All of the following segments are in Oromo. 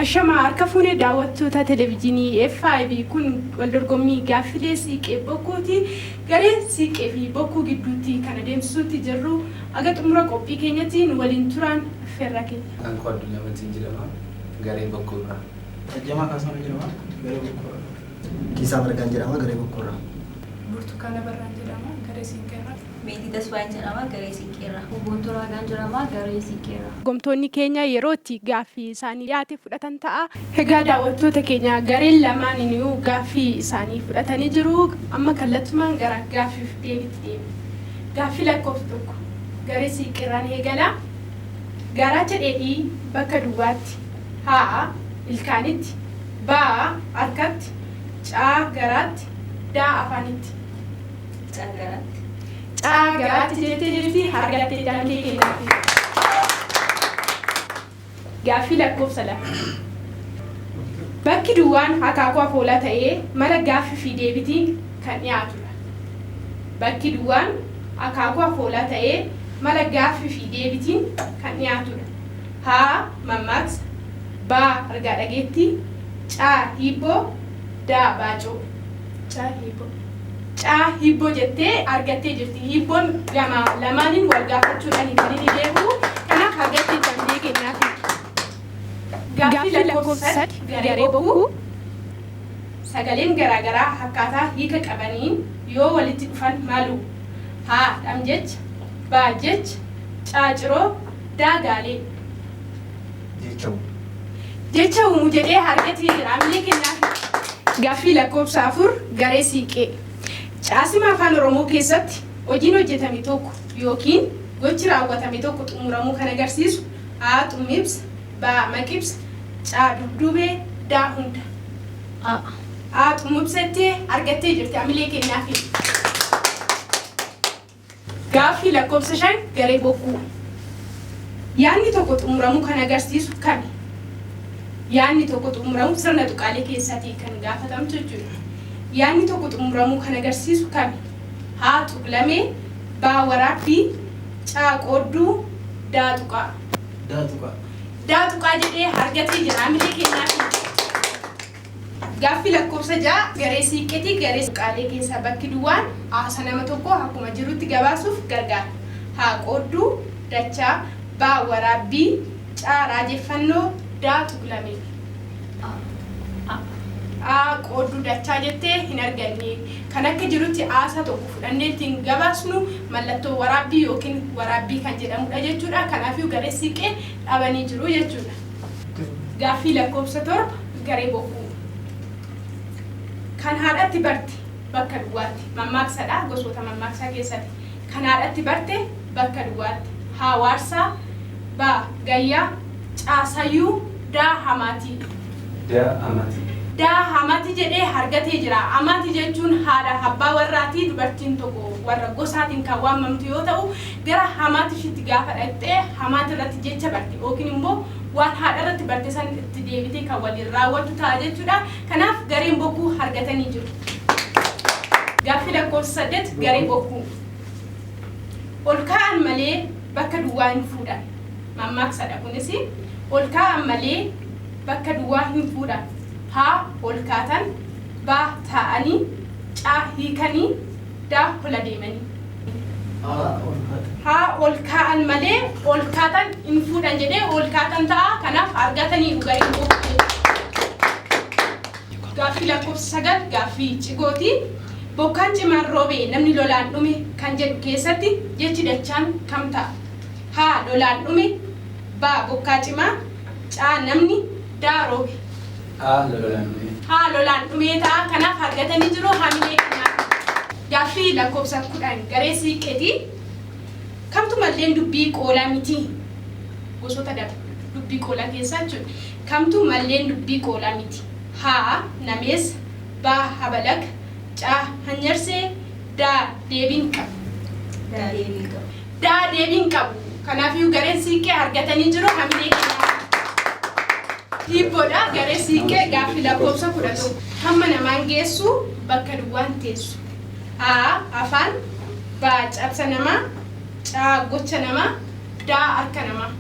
Ashamaa harka fuunee daawwattoota televezyiinii FIB kun waldorgommii gaaffilee Siiqqee Bokkuuti. Garee Siiqqee fi Bokkuu gidduutti kan adeemsisuutti jirru aga xumura qophii keenyatti nu waliin turaan affeerraa keenya. Maqaan koo Addunyaa Matiin jedhama. Garee Bokkuu irraa. Ajjamaa Kaasahuun jedhama. Garee Bokkuu irraa. Kiisaa Margaan jedhama. Garee Bokkuu irraa. Burtukaana Barraan jedhama. Garee Siinqee irraa. Meetii Tasfaayeen jedhama. Garee Siinqee irraa. Boontuu Raagaan jedhama. Garee Siinqee irraa. Dorgomtoonni keenya yeroo itti gaaffii isaanii dhiyaate fudhatan ta'a. Egaa daawwattoota keenya gareen lamaaniinuu gaaffii isaanii fudhatanii jiru. Amma kallattumaan gara gaaffiif deebiitti deemna. Gaaffii lakkoofsa 1 garee Siiqqeerraan eegala. Garaacha dheedhii bakka duwwaatti. H. Ilkaanitti. B. Harkatti. C. Garaatti. D. Afaanitti. C. Garaatti. C. Garaatti jettee jirti argattee daandii kennaafi. Gaaffii lakkoofsa 2. Bakki duwwaan akaakuu afoolaa ta'ee mala gaaffii fi deebitiin kan dhiyaatudha. Bakki duwwaan akaakuu afoolaa ta'ee mala gaaffii fi deebitiin kan dhiyaatudha. H. Mammaaksa. B. Argaa dhageettii. C. Hiibboo. D. Baacoo. C. Hiibboo. C. Hiibboo jettee argattee jirti. Hiibboon gama lamaaniin wal gaafachuudhaan kan inni deebi'u. Kanaaf argattee dandee kennaafi. Gaaffii lakkoofsa 3 garee Bokkuu. Sagaleen garaagaraa akkaataa hiika qabaniin yoo walitti dhufan maal uumu? H. Dhamjecha. B. Jecha. C. Ciroo. D. Gaalee. Jecha uumu. Jecha uumu jedhee argatee jira. Hamilee kennaafi. Gaaffii lakkoofsa 4 garee Siiqqee. Caasima Afaan Oromoo keessatti hojiin hojjetame tokko yookiin gochi raawwatame tokko xumuramuu kan agarsiisu A. Xumibsa B. Maqibsa C. Dubduubee D. Hunda. A. A. Xumibsa jettee argattee jirti. Hamilee kennaafi. Gaaffii lakkoofsa 5 garee Bokkuu. Yaadni tokko xumuramuu kan agarsiisu kami? Yaadni tokko xumuramuu sirna tuqaalee keessaatii kan gaafatamtu jechuudha. Yaadni tokko xumuramuu kan agarsiisu kami? H. Tuqlamee B. Waraabbii C. Qoodduu D. Tuqaa. D. Tuqaa. D. Tuqaa jedhee argatee jira. Hamilee kennaafi. Gaaffii lakkoofsa 6 garee Siiqqeeti. Garee tuqaalee keessaa bakki duwwaan haasa nama tokkoo akkuma jirutti gabaasuuf gargaara. H. Qoodduu dachaa B. Waraabbii C. Raajeffannoo D. Tuqlamee. A. A. Qoodduu dachaa jettee hin arganne. Kan akka jirutti haasaa tokko fudhannee ittiin gabaasnu mallattoo waraabbii yookiin waraabbii kan jedhamudha jechuudha. Kanaafuu garee Siiqqee dhabanii jiru jechuudha. Gaaffii lakkoofsa 7 garee Bokkuu. Kan haadhatti barte bakka duwwaatti. Mammaaksadha gosoota mammaaksaa keessatti. Kan haadhatti barte bakka duwwaatti. H. Waarsaa B. Gayyaa C. Sayyuu D. Hamaatii. D. Amati. D. Hamati jedhee argatee jira. Amati jechuun haadha abbaa warraati. Dubartiin tokko warra gosaatiin kan waamamtu yoo ta'u, gara hamaati ishiitti gaafa dhaqxee hamaati irratti jecha barte yookiin immoo waan haadha irratti barte san itti deebitee kan waliin raawwattu ta'a jechuudha. Kanaaf gareen Bokkuu argatanii jiru. Gaaffii lakkoofsa 8 garee Bokkuu. Ol kaa'an malee bakka duwwaa hin fuudhan. Mammaaksadha kunis. Ol kaa'an malee bakka duwwaa hin fuudhan. H. Ol kaatan. B. Taa'anii. C. Hiikanii. D. Ol adeemanii. A. Ol kaatan. H. Ol kaa'an malee ol kaatan hin fuudhan jedhee ol kaatan ta'a. Kanaaf argataniiru gareen Bokkuu. Gaaffii lakkoofsa 9 gaaffii cigooti. Bokkaan cimaan roobe namni lolaan dhume kan jedhu keessatti jechi dachaan kam ta'a? H. Lolaan dhume. B. Bokkaa cimaa. C. Namni. D. Roobe. A. Lolaan dhume. H. Lolaan dhumee ta'a. Kanaaf argatanii jiru. Hamilee kennaafi. Gaaffii lakkoofsa 10 garee Siiqqeeti. Kamtu malleen dubbii qoolaa miti? Gosoota dubbii qoolaa keessaa jechuudha. Kamtu malleen dubbii qoolaa miti? H. Nameessa. B. Habalaka. C. Hanyarsee. D. Deebiin qabu. D. Deebiin qabu. D. Deebiin qabu. Kanaafiyyuu gareen Siiqqee argatanii jiru. Hamilee kennaafi. Hiibboodha. Garee Siiqqee gaaffii lakkoofsa 11. Hamma namaan geessu bakka duwwaan teessu. A. Afaan. B. Cabsa namaa. C. Gocha namaa. D. Harka namaa.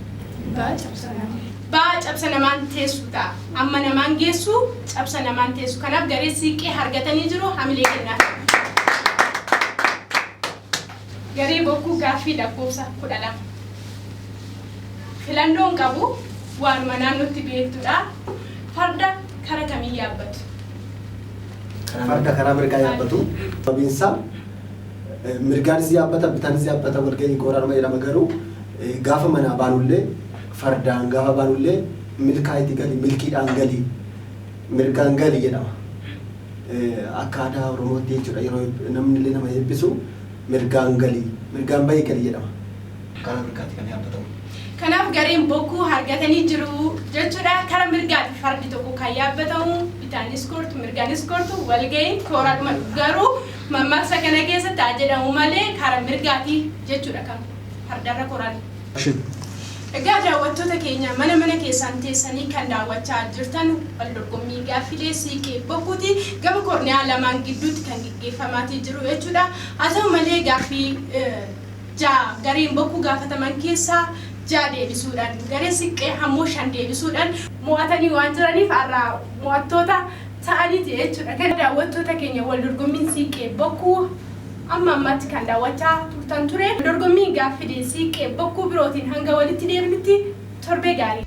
B. Cabsa namaa. Baa cabsa namaan teessu ta'a. Amma namaan geessu cabsa namaan teessu. Kanaaf garee siiqqee argatanii jiru hamilee kennaa. Garee bokkuu gaaffii lakkoofsa 12. Filannoon qabu waanuma naannootti beektudha. Farda kara kamiin yaabbatu? Farda karaa mirgaa yaabbatu. Sababiin isaa mirgaanis yaabbata bitaanis yaabbata walgahii kooraanuma jedhama garuu gaafa manaa baanullee fardaan gaafa baanullee milkaa'itti gali milkiidhaan gali mirgaan gali jedhama. Akka aadaa Oromootti jechuudha yeroo namni illee nama eebbisu mirgaan gali mirgaan bahii gali jedhama. Karaa mirgaatti kan yaabbatamu. Kanaaf gareen bokkuu argatanii jiru jechuudha. Kara mirgaatti fardi tokko kan yaabbatamu bitaanis kortu mirgaanis kortu walga'iin kooraadhuma garuu mammaaksa kana keessatti haa jedhamu malee kara mirgaati jechuudha kan fardarra koran. Egaa daawwattoota keenya mana mana keessaan teessanii kan daawwachaa jirtan wal dorgommii gaaffilee siiqee bokkuuti gama korniyaa lamaan gidduutti kan gaggeeffamaatii jiru jechuudha. Haa ta'u malee gaaffii 6 gareen bokkuu gaafataman keessaa 6 deebisuudhaan garee siiqqee ammoo 5 deebisuudhaan mo'atanii waan jiraniif har'a mo'attoota ta'aniiti jechuudha. Kan daawwattoota keenya wal dorgommiin siiqqee bokkuu amma ammaatti kan daawwachaa turtan ture. Dorgommii gaaffilee siiqqee bokkuu birootiin hanga walitti deebinutti torbee gaarii.